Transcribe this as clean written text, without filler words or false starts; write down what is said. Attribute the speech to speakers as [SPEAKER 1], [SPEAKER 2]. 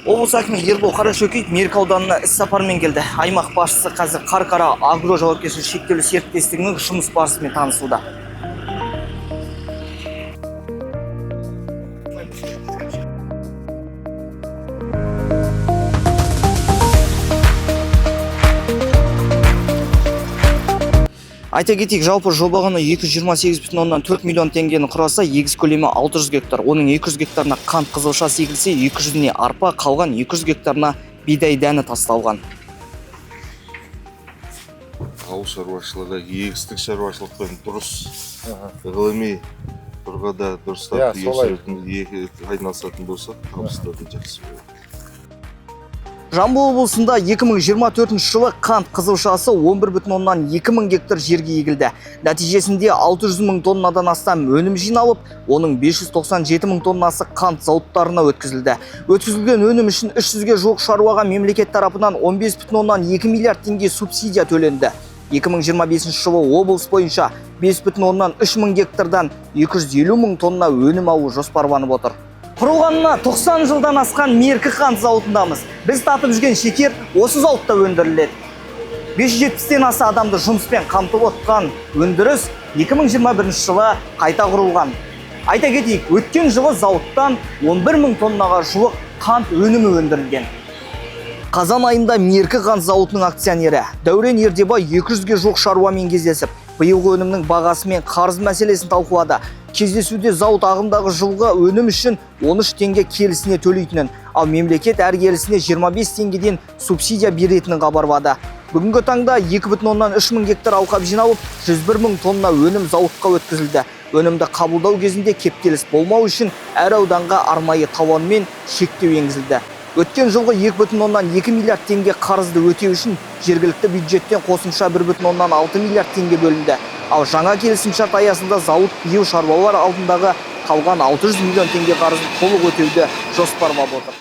[SPEAKER 1] Облыс әкімі Ербол Қарашөкеев Меркі ауданына іссапармен келді. Аймақ басшысы қазір Қарқара Агро жауапкершілігі шектеулі серіктестігінің жұмыс барысымен танысуда. Айта кетейік, жалпы жоба құны 228,4 миллион теңгені құраса, егіс көлемі 600 гектар. Оның 200 гектарына қант қызылшасы егілсе, 200-іне арпа, қалған 200 гектарына бидай дәні тасталған.
[SPEAKER 2] Ауыл шаруашылығы егістік шаруашылықпен дұрыс, ғылыми тұрғыда дұрыстап
[SPEAKER 3] Иә, солай.
[SPEAKER 2] Айналысатын болсақ, табыстары жақсы болады.
[SPEAKER 1] Жамбыл облысында 2024 жылы қант қызылшасы 11,2 мың гектар жерге егілді. Нәтижесінде 600 мың тоннадан астам өнім жиналып, оның 597 мың тоннасы қант зауыттарына өткізілді. Өткізілген өнім үшін 300-ге жуық шаруаға мемлекет тарапынан 15,2 миллиард теңге субсидия төленді. 2025 жылы облыс бойынша 5,3 мың гектардан 250 мың тонна өнім алу жоспарланып отыр. Құрылғанына 90 жылдан асқан Меркі қант зауытындамыз. Біз татып жүрген шекер осы зауытта өндіріледі. 570-тен аса адамды жұмыспен қамтып отқан өндіріс 2021 жылы қайта құрылған. Айта кетейік, өткен жылы зауыттан 11 мың тоннаға жуық қант өнімі өндірілген. Қазан айында Меркі қант зауытының акционері Дәурен Ердебай 200-ге жуық шаруамен кездесіп, биылғы өнімнің бағасы мен қарыз мәселесін талқылады. Кездесуде зауыт ағымдағы жылғы өнім үшін 13 теңге келісіне төлейтінін, ал мемлекет әр келісіне 25 теңгеден субсидия беретінін хабарлады. Бүгінгі таңда 2,3 мың гектар алқап жиналып, 101 мың тонна өнім зауытқа өткізілді. Өнімді қабылдау кезінде кептеліс болмау үшін әр ауданға арнайы талонмен шектеу енгізілді. Өткен жылғы 2,2 миллиард теңге қарызды өтеу үшін жергілікті бюджеттен қосымша 1,6 миллиард теңге бөлінді. Ал жаңа келісімшарт аясында зауыт биыл шаруалар алдындағы қалған 600 миллион теңге қарызын толық өтеуді жоспарлап отыр.